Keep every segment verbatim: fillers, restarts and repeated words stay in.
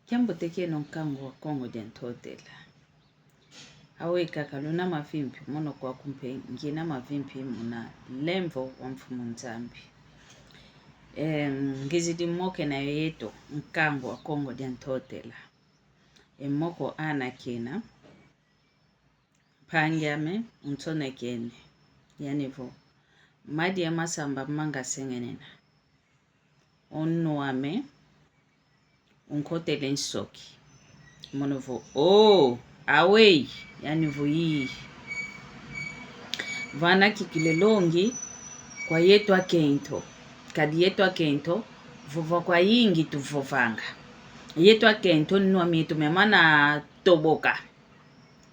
Kiambote kieno nkangu wa Kongo dia Ntotela. Awe kaka luna mavimpi, mono kwaku mpe ngina mavimpi muna lemvo wa Mfumu Nzambi. Em, ngizidi mokena yo yeto nkangu wa Kongo dia Ntotela. E moko ana kena. Mpangi ame, unsonekene. Yani vo, madia masamba manga sengenena. O nnu ame, unkotele nsoki. Mono vo, oh, awei, yani vo ii. Vana kikile longi, kwa yeto akento. Kadi yeto akento, vova kwa yingi tuvovanga. Yeto akento, nnu ame yeto miamana toboka.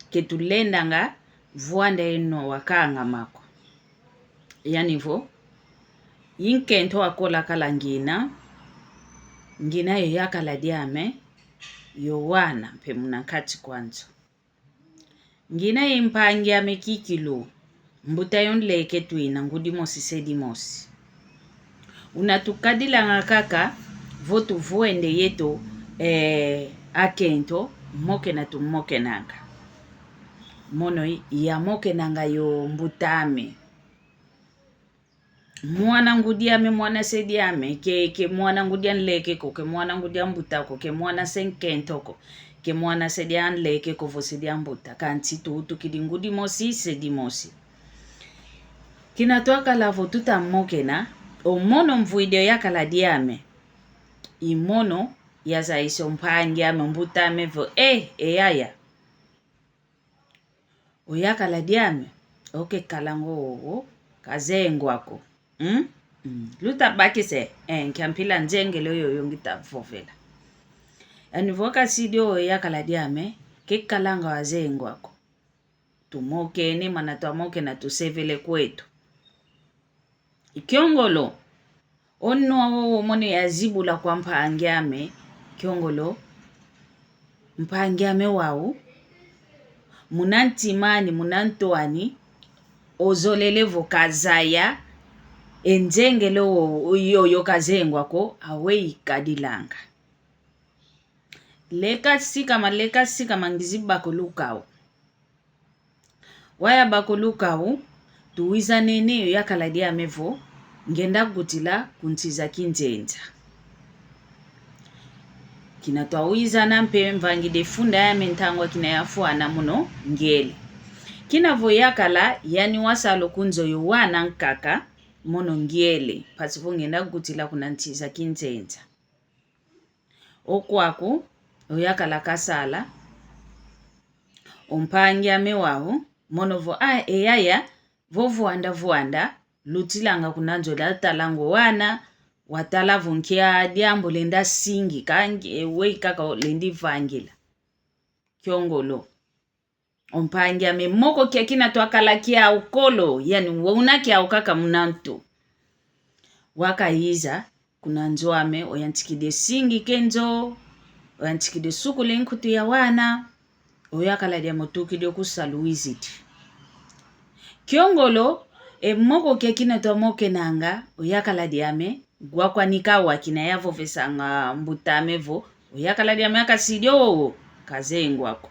Ke tulendanga vwanda eno wakangama ko. Yani vo, i nkento wakola kala ngina, ngina yo yakala diame, yo wana mpe muna nkati kwa nzo. Ngina i mpangi ame kikilu, mbuta yo nleke twina ngudi mosi se dimosi. Una tukadilanga kaka, vo tuvwende yeto, eh, akento, mokena tumokenanga. Mono i-, yamokenanga yo mbuta ame. Mwana ngudi ame, mwana se diame, ke, ke mwana ngudi a nleke ko, ke mwana ngudi a mbuta ko, ke mwana se nkento ko, ke mwana se dia nleke ko, vo se dia mbuta. Kansi tuwutukidi ngudi mosi, se dimosi. Kina twakala vo tuta mokena, o mono mvwidi o yakala diame. I mono yazayisa o mpangi ame, mbuta ame vo, eh, e yaya. O yakala diame, o ke kalanga o, o, kazengwa ko. Hmm? Hmm. Luta bakisa, eh, nkia mpila nzengele oyo yo ngita vovela. Yani vo kasidi o yakala diame, ke kalanga wazengwa ko. Tumokene, mana twamokena tusevele kweto. Kiongolo, o nnu awowo mono yazibula kwa mpangi ame, kiongolo, mpangi ame wau, muna ntima ani, muna nto ani, ozolele vo kazaya, e nzengele o, yoyo kazengwa ko, aweyi kadilanga. Leka sikama, leka sikama ngizi bakuluka o. Waya bakuluka o, tuwizanene o yakala diame vo, ngenda kutila ku nsi za kinzenza. Kina twawizana mpe mvangidi e funda yame ntangwa kina yafwana mono ngiele. Kina vo yakala, yani wasala o ku nzo yo wana nkaka, mono ngiele, mpasi vo ngenda kutila kuna nsi za kinzenza. O kwaku, o yakala kasala, o mpangi ame wau, mono vo, ah, e yaya, vo vwanda vwanda, lutilanga kuna nzo latalanga o wana, watala vo nkia diambu lenda singika, nki, e, weyi kaka lendi vangila. Kiongolo. O mpangi ame moko kia kina twakala kiau kolo, yani wuna kiau kaka muna ntu. Wakayiza, kuna nzo ame, oyantikidi singika e nzo, oyantikidi sukula e nkutu ya wana, o yakala diame otukidi o ku salu wizidi. Kiongolo, e moko kia kina twamokenanga, o yakala diame, gwakwanika wa kina yavovesanga mbuta ame vo, o yakala diame akasidi o, kazengwa ko.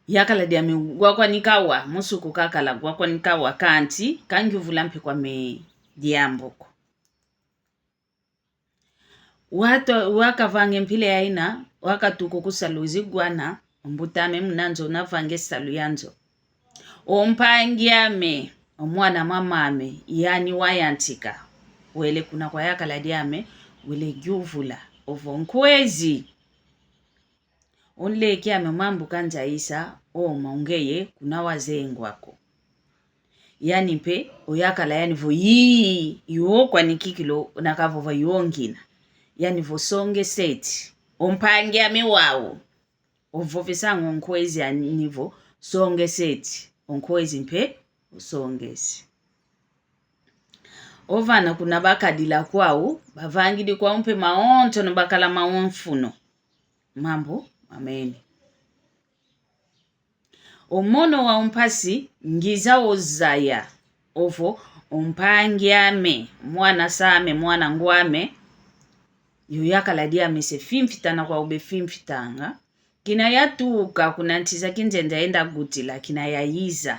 Yakala diame gwakwanika wa, musuku kakala gwakwanika wa kanti, kangyuvula mpe kwame diambu ko. Watu, wakavanga e mpila yaina, wakatuka ku salu zigwana, o mbuta ame muna nzo navanga e salu ya nzo. O mpangi ame, o mwana mama ame, yani wayantika. Wele kuna kwa yakala diame, wele gyuvula, ovo nkwezi. O nleke ame mambu kanzayisa, o mongeye, kuna wazengwa ko. Yani mpe, o yakala yani vo yii, yo kwani kikilu, nakavova yo ngina. Yani vo songeseti. O mpangi ame wau. Ovovesanga o nkwezi yani vo songeseti. O nkwezi mpe, osongesi. Ovana kuna bakadila kwau, bavangidi kwau mpe mawonsono bakala mawonfuno. Mambu, ameni. O mono wa mpasi, ngiza ozaya, ovo, o mpangi ame, mwana se ame, mwana ngw'ame, Yo yakala diame se fimfitana kwa ube fimfitanga. Kina yatuka kuna nsi za kinzenza yenda gutila, kina yayiza.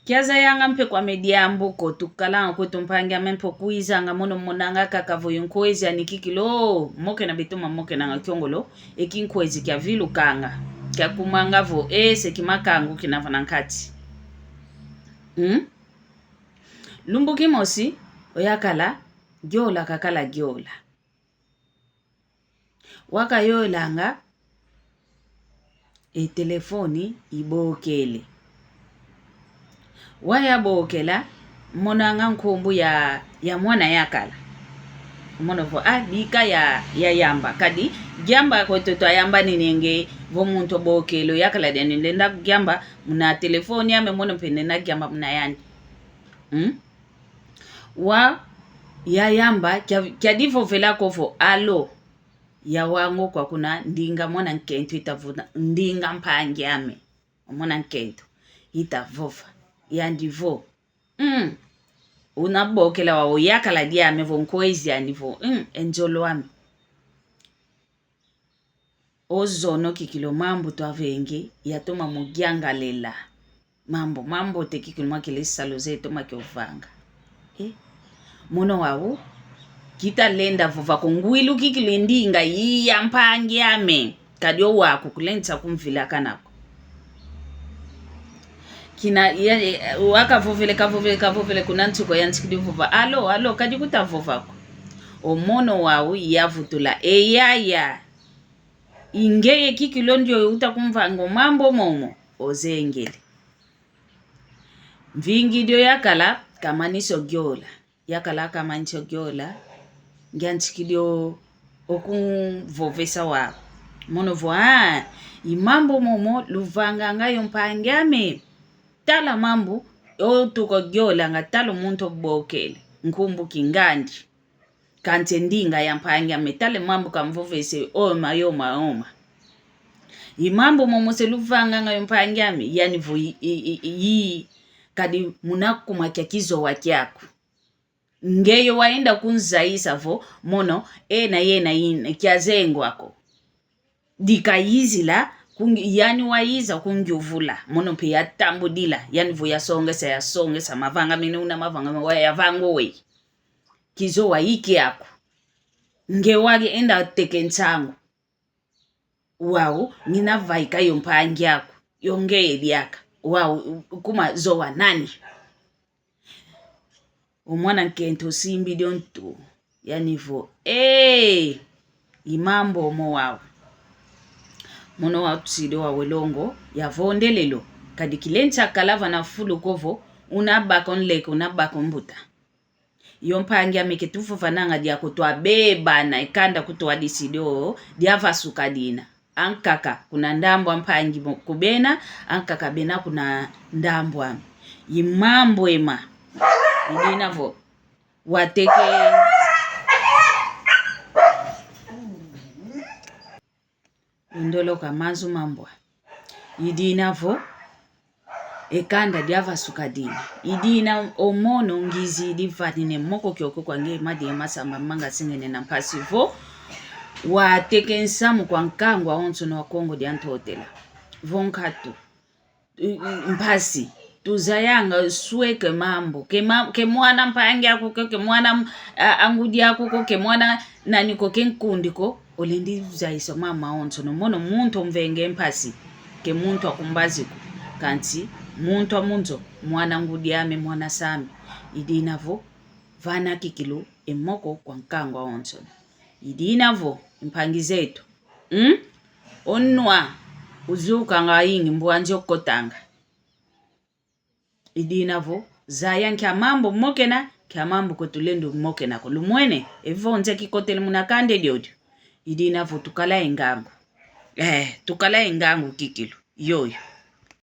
Kiaza yanga mpe kwame diambu ko, tukalanga kwetu mpangi ame mpe kwizanga mono monanga kaka vo yo nkwezi ani kikilu, mokena beto ma mokenanga kiongolo, e kinkwezi kiavilukanga, kiakumanga vo, e, se kimakangu kina vana nkati. Hmm? Lumbu kimosi, oyakala, giola kakala giola. Wakayolanga, e telefoni ibokele. Wayabokela, monanga nkumbu ya, ya mwana yakala. Mono vo, ah, bika ya, yayamba. Kadi, diamba kwetu twayambanenenge, vo muntu obokele, yakala diani lenda diamba, muna telefoni ame mono mpe nenda diamba muna yandi. Hmm? Wa yayamba, kia, kiadivovela ko vo, alo. Yawa ngo kwa kuna ndinga mwana nkento itavuna, ndinga mpangi ame. Mwana nkento itavova. Yandi vo, mm. Unabokela wa oyakala diame vo nkwezi ani vo, mm, e nzolo ame. Ozono kikilu mambu twavenge, yatoma mugiangalela. Mambu, mambu te kikilu makele salu ze toma kiovanga. Eh? Mono wau, kitalenda vova ko ngwilu kikilu ndinga iya mpangi ame. Kadi owaku kulensa kumvilakana ko. Kina, ya, ya, wakavovele, kavovele, kavovele, kuna nsuko yantikidi vova. Alo, alo, kadi kutavova ko. O mono wau, yavutula. E yaya. Ingeye kikilu ndioyo utakumvanga o mambu momo, ozengele. Mvingidi oyakala, kamanisi ogiola. Yakala kamanisi ogiola, ngiantikidi o, okumvovesa wa. Mono vo, ah, i mambu momo, luvanganga yo mpangi ame. Tala mambu, otuka ogiolanga, tala o muntu obokele, nkumbu kingandi. Kansi e ndinga ya mpangi ame, tala e mambu kamvovese, oma, yoma, oma. I mambu momo se luvanganga yo mpangi ame, yani vo i, i, i, i, kadi muna kuma kia kizowa kiaku. Ngeye wayenda kunzayisa vo, mono, ena, yena, ina, kiazengwa ko. Dikayizila, kungi-, yani wayiza kungiuvula, mono mpe yatambudila, yani vo yasongesa, yasongesa, mavanga mene una mavanga, mene wa yavanga owe. Kizowa i kiaku. Nge wayenda teke nsangu. Wau, ngina vaika yo mpangi aku, yo ngeye diaka. Wau, kuma zowa nani? O mwana nkento osimbidi o ntu, yani vo, ee, i mambu omo wau. Mono wau tusidi wau e longo, yavondelele o, kadi kilensa kala vana fulu ko vo, una baka o nleke, una baka o mbuta. Yo mpangi ame ke tuvovananga diaku twabebana e kanda kutwadisidi o, diavasuka dina. Ankaka kuna ndambu a mpangi mo-, ku bena, ankaka bena kuna ndambu ame. I mambu ema. I dina vo. Wateke. Undoloka mazu mambwa. I dina vo, e kanda diavasuka dina. I dina o mono ngizidi vanina e moko kiokio kwa nge madi e masamba manga singene na mpasi vo, wateke nsamu kwa nkangu awonsono wa Kongo dia Ntotela. Vo nkatu. I, i, mpasi. Tuzayanga sweke mambu. Ke ma-, ke mwana mpangi aku ko, ke mwana m-, a, a ngudi aku ko, ke mwana nani ko, ke nkundi ko. Olendi zayisa mama onsono. Mono muntu omvenge mpasi. Ke muntu a kumbazi ko. Kansi muntu a mu nzo. Mwana ngudi ame, mwana sami. I dina vo. Vana kikilu e moko kwa nkangu awonsono. I dina vo. Mpangi zeto. Hmm? Onwa, uzukanga ingi mbwanzi okotanga. I dina vo, zaya nkia mambu mokena, nkia mambu ko tulendi mokena ko. Lumwene, evo nze kikotele muna kanda diodio. I dina vo tukala e ngangu. Eh, tukala e ngangu kikilu. Yoyo.